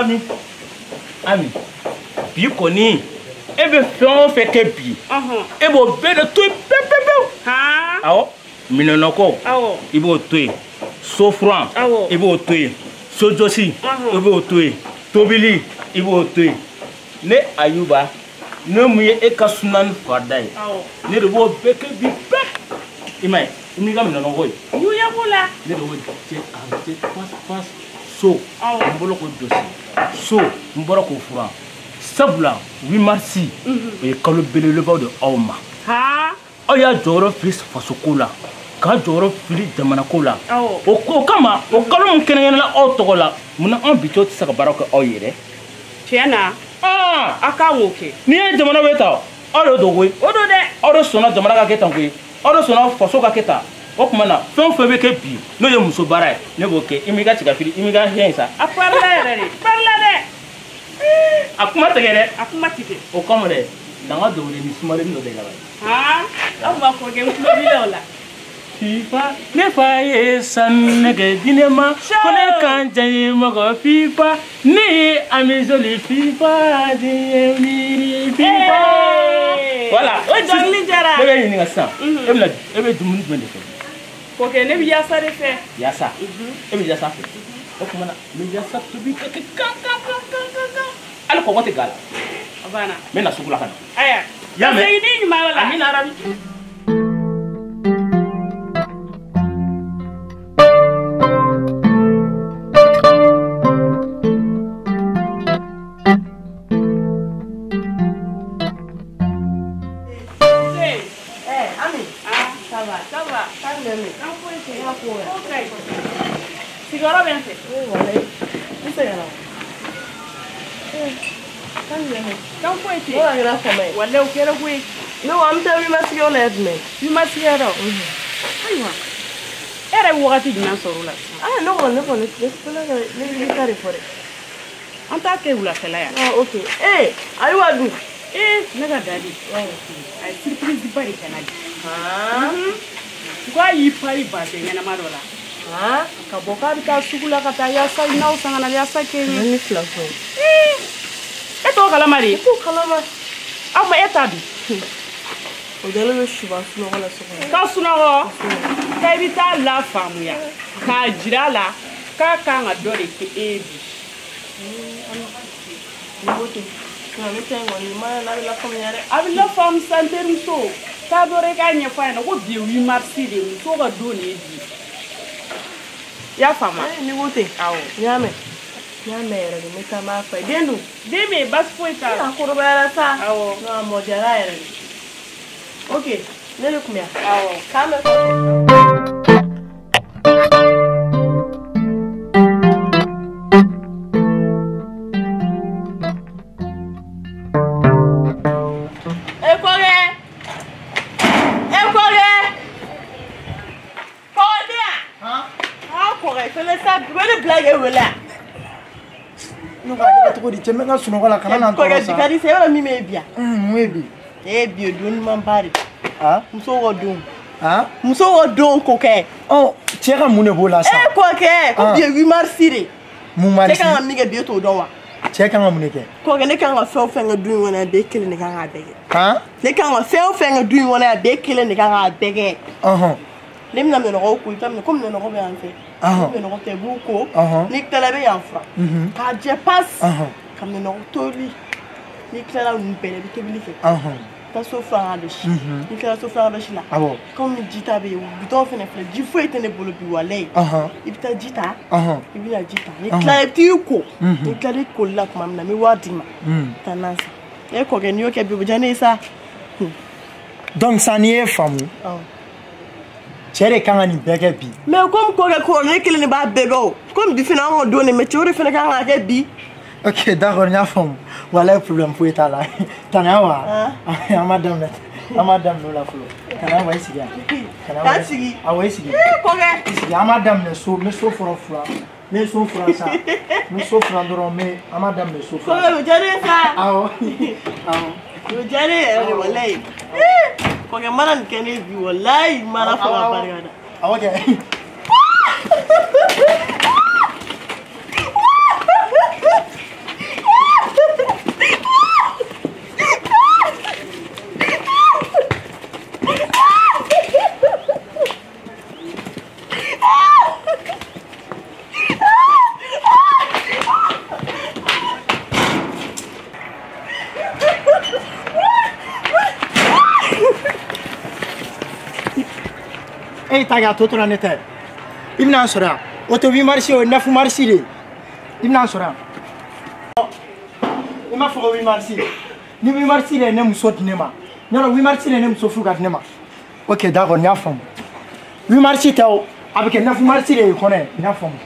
Ami Ami bi kɔni e bɛ fɛn o fɛn kɛ bi e b'o bɛɛ de to yen pewu pewu pewu. Awɔ minɛnɔgɔ i b'o to yen, sofuran i b'o to yen, sojɔsi i b'o to yen, tobili i b'o to yen. Ne Ayuba ne mun ye e ka sunani farida ye, ne de b'o bɛɛ kɛ bi bɛɛ. I m'a ye i m'i ka minɛnɔgɔ ye. Ɲuya b'o la. Ne de b'o jɛ a jɛ pas pas so n bolo k'o jɔsi so n bɔra k'o furan. Sabula 8 mars o ye kalo belebelebaw de aw ma. Aw y'a jɔyɔrɔ fili fasoko la, k'a jɔyɔrɔ fili jamanako la. O kama o kalo min kɛrɛnkɛrɛnna aw tɔgɔ la, munna anw bi cɛw tɛ se ka baara kɛ aw yɛrɛ? Tiɲɛ na. A k'an k'o kɛ. N'i ye jamana bɛ ta, aw de don koyi. O don dɛ. Aw de sɔnna jamana ka kɛ tan koyi. Aw de sɔnna faso ka kɛ tan. O tuma na fɛn o fɛn bɛ kɛ bi n'o ye muso baara ye, ne b'o kɛ. I m'i ka tiga fili, i m'i ka hɛn ye sa. A parila yɛrɛ de. Parila dɛ. A kuma tigɛ dɛ. A kuma tigɛ. O kama dɛ, danga dɔgɔnin ni sumalen dɔ de la. Aw ma kɔrɔkɛ n tulo b'i la o la. Fifa ne fa ye sanu nɛgɛ di ne ma, ko ne kan diya ye mɔgɔ fifa, ne ye Amisoli fifa diɲɛ miiri fifa. Voilà. O dɔnkili diyara. Ne bɛ ɲininka sisan, e bɛna e bɛ dumuni jumɛn de fɛ? Kɔkɛ ne bɛ yaasa de fɛ. Yaasa. E bɛ yaasa fɛ. O tuma na n bɛ yaasa tobi ka kɛ kan kan kan kan kan kan. Hali kɔgɔ tɛ k'a la. A banna. N bɛ na sugu la ka na. Ayiwa. Y'a mɛn. Segin n'i ɲuman la. Amina rabi. Sigiyɔrɔ bɛ n fɛ. Kan foyi tɛ. N'o kɛra fama ye. Walayi o kɛra koyi. Ne ko an bɛ taa wimasigiyɔrɔ la yan jumɛn? Wimasigiyɔrɔ. Ayiwa. E yɛrɛ bɛ wagati jumɛn sɔrɔ o la sisan? Ah ne kɔni ne bɛ taa de fɔ dɛ. An t'a kɛ wulafɛla yan. Ah ok. Ee ayiwa dun. Ee ne ka dadi. A ye surprise ba de kɛ n na bi. K'a y'i pari bazɛn ɲɛnama dɔ la. Ka bɔ k'a bɛ taa sugu la ka taa yaasa n'aw san ka na yaasa kɛ n ye. Ne fila fɔ. E t'o kalama de? E t'o kalama. Aw ma e ta dun? O dalen bɛ suba sunɔgɔ la so kɔnɔ. Ka sunɔgɔ? K'a i bɛ taa lafaamuya k'a jira a la k'a kan ka dɔ de kɛ e ye bi. Ne ko ten. Ne ta in kɔni ma n'a bɛ lafaamuya dɛ. A bɛ lafaamu sa n terimuso. Taa dɔrɔn i k'a ɲɛfɔ a ɲɛna ko bi ye 8 mars de ye, muso ka don de ye bi. I y'a faamu? Ni ko ten. Awɔ. N y'a mɛn. N y'a mɛn yɛrɛ de, n bɛ taa n b'a fɔ a ye. Den dun? Den bɛ yen, baasi foyi t'a la. A kɔrɔbayara sa. Awɔ. Non a mɔdiyara yɛrɛ de. Ok, ne de kun bɛ yan. Awɔ. K'an bɛ kɔfɛ. E kɔkɛ! E kɔkɛ! Kɔkɛ tɛ yan? Ah kɔkɛ fɛnɛ sa, u bɛ ne bila k'e wele yan. Ne ko a kɛra cogo di cɛ, n bɛ n ka sunɔgɔ la, kana na n tɔɔrɔ sa. Kɔkɛ bi ka di sa, e b'a dɔn min bɛ bi yan? Mun ye bi? E bi ye don ɲumanba de. Musow ka don. Musow ka don kɔkɛ. Ɔ cɛ ka mun de b'o la sa? E kɔkɛ, ko bi ye 8 mars de. Mun mars? Cɛ kan ka min kɛ bi e t'o dɔn wa? Cɛ kan ka mun de kɛ? Kɔkɛ ne kan ka fɛn o fɛn kɛ du in kɔnɔ yan, bɛɛ kelen de kan k'a bɛɛ kɛ. Ne kan ka fɛn o fɛn kɛ du in kɔnɔ yan, bɛɛ kelen de kan k'a bɛɛ kɛ. Ne bɛna minɛnɔgɔw ko, i bɛ taa minɛ komi minɛnɔgɔ bɛ yan fɛ. Minɛnɔgɔ tɛ i b'u ko. N'i tilala i bɛ yan furan. K'a jɛ pas. Ka minɛnɔgɔ tobi. N'i tilala ninnu bɛɛ la i bɛ tobili kɛ. Taa so furan ka dɔsi. N'i tilala so furan ka dɔsi la. Komi ji ta bɛ yen, bitɔn fɛnɛ filɛ, ji foyi tɛ ne bolo bi walayi. I bɛ taa ji ta. I bɛna ji ta. N'i tilala i bɛ t'i ko. N'i tilala i koli la tuma min na n bɛ wari d'i ma. Taa nan san. E kɔkɛ n'i y'o kɛ bi o bɛ diya ne ye sa. Donc sa n'i ye faamu. Cɛ de kan ka nin bɛɛ kɛ bi. Mais comme kɔkɛ kɔrɔ ne kelen de b'a bɛɛ kɛ o. Komi bi fɛnɛ an ka don de, mais cɛw de fɛnɛ kan k'a kɛ bi. Ok d'accord, n y'a faamu. Walayi problème foyi t'a la. Tana wa? An ma daminɛ, an ma daminɛ o la fɔlɔ. Tana wa i sigi yan. K'an sigi. Awɔ i sigi. Ee kɔkɛ. I sigi, an ma daminɛ so, n bɛ so furan furan. N bɛ so furan sa. N bɛ so furan dɔrɔn, n bɛ an ma daminɛ so furan. Kɔkɛ o diya ne ye sa. Awɔ. Awɔ. O diya ne ye yɛrɛ de walayi. Kɔkɛ mana nin kɛ ne bi walayi mana fɔ ka barika da. Awɔ kɛ. E y'i ta kɛ a tɔ tora ne ta ye. I bɛna n sɔrɔ yan. O tɛ 8 mars o ye 9 mars de ye. I bɛna n sɔrɔ yan. I m'a fɔ ko 8 mars. Ni 8 mars de ye ne muso di ne ma. Yɔrɔ 8 mars de ye ne muso furu ka di ne ma. Ok d'accord n y'a faamu. 8 mars tɛ o a bɛ kɛ 9 mars de ye kɔnɔ ye n y'a faamu.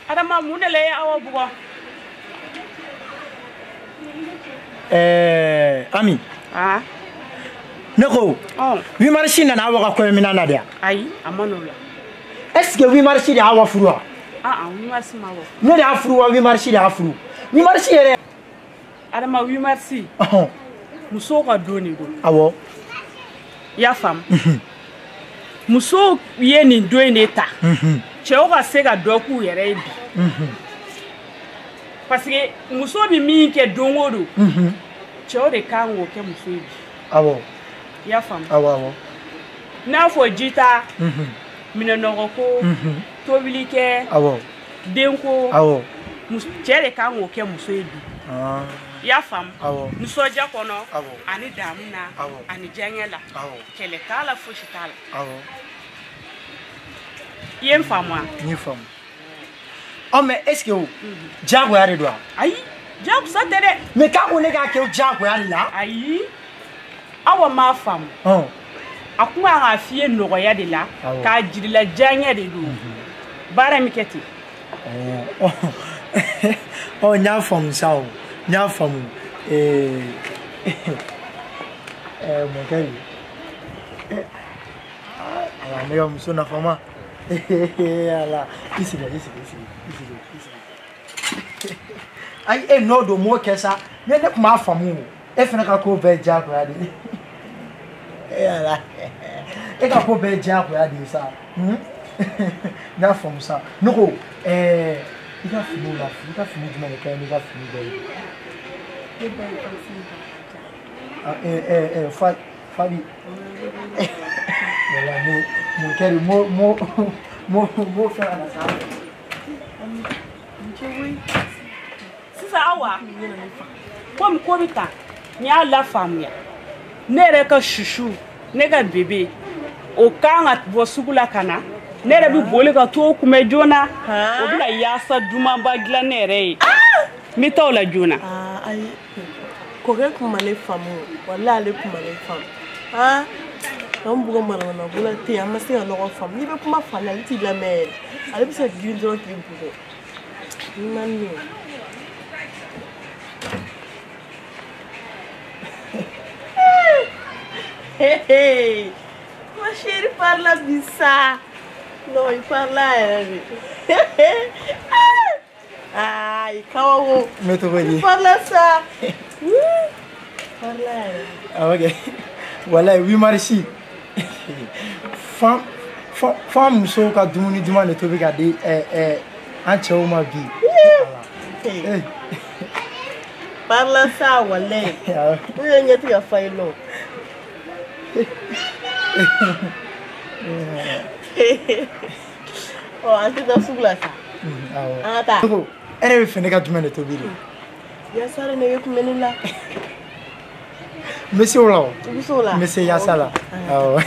Adama mun de la e Awa bugɔ? Ami. Ne ko 8 mars nana Awa ka kɔɲɔminɛn na de wa? Ayi, a ma n'o la. Est-ce que 8 mars de y'Awa furu wa? Ah, 8 mars ma bɔ. Ne de y'a furu wa 8 mars de y'a furu? 8 mars yɛrɛ. Adama 8 mars. Musow ka don de don. Awɔ. I y'a faamu? Musow ye nin don in de ta. Cɛw ka se ka dɔ k'u yɛrɛ ye bi. Parce que muso bɛ min kɛ don o don, cɛw de kan k'o kɛ muso ye bi. Awɔ. I y'a faamu? Awɔ awɔ. N'a fɔ jita, minɛnɔgɔ ko, tobili kɛ, awɔ, denko, awɔ, cɛ de kan k'o kɛ muso ye bi. I y'a faamu? Awɔ. Nisɔndiya kɔnɔ, awɔ, ani damu na, awɔ, ani diyaɲɛ la, awɔ, kɛlɛ t'a la, fosi t'a la. Awɔ. I ye n faamu wa? N y'i faamu. Ɔ mais est ce que o diyagoya de don wa? Ayi, diyagosa tɛ dɛ. Mais k'a ko ne k'a kɛ o diyagoya de la? Ayi, Awa m'a faamu. A kun kan k'a f'i ye nɔgɔya de la, k'a jirila diyaɲɛ de don. Baara min kɛ ten. Ɔ n y'a faamu sa o, n y'a faamu. Mun kɛ bi? Ala ne ka muso nafama. Ala, i sigi, i sigi, i sigi, i sigi, i sigi. Ayi, e n'o don m'o kɛ sa, ne tun b'a faamu o. E fana ka ko bɛɛ ye diyagoya de ye. E ala, e ka ko bɛɛ ye diyagoya de ye sa. N y'a faamu sa. Ne ko, i ka finiw la, i ka fini jumɛn de ka ɲi n'i ka fini bɛɛ ye? Ne ba ye ka fini ta. Fabi. Voilà, mon cœur, mon frère à la salle. Sisan Awa, komi ko bɛ tan, n y'a lafaamuya. Ne yɛrɛ ka chuchu, ne ka bébé, o kan ka bɔ sugu la ka na. Ne yɛrɛ bɛ boli ka t'o kunbɛn joona. O bɛna yaasa dumanba dilan ne yɛrɛ ye. N bɛ taa o la joona. Ayi, kɔkɛ kun ma ne faamu, walahi ale kun ma ne faamu. An bugɔ manamana ko la ten, an ma se ka ɲɔgɔn faamu. N'i bɛ kuma fa la, ale t'i lamɛn yɛrɛ. Ale bɛ se ka girin dɔrɔn k'i bugɔ. Ni ma ne. Hey, ma chérie parle bi sa. Non, il parle yɛrɛ de. Ah, i kabako. Ne tɔgɔ di? Il parle sa. Parle yɛrɛ. Ah, ok. Walayi 8 mars. Fan musow ka dumuni duman de tobi ka di an cɛw ma bi. Parle sa walayi. Ne yɛrɛ ɲɛ tɛ ka fa i la o. Ɔ an tɛ taa sugu la sa. Awɔ. An ka taa. E yɛrɛ bɛ fɛ ne ka jumɛn de tobi de? Yaasa de nege tun bɛ ne la. N bɛ se o la o. I bɛ se o la? N bɛ se yaasa la. Awɔ.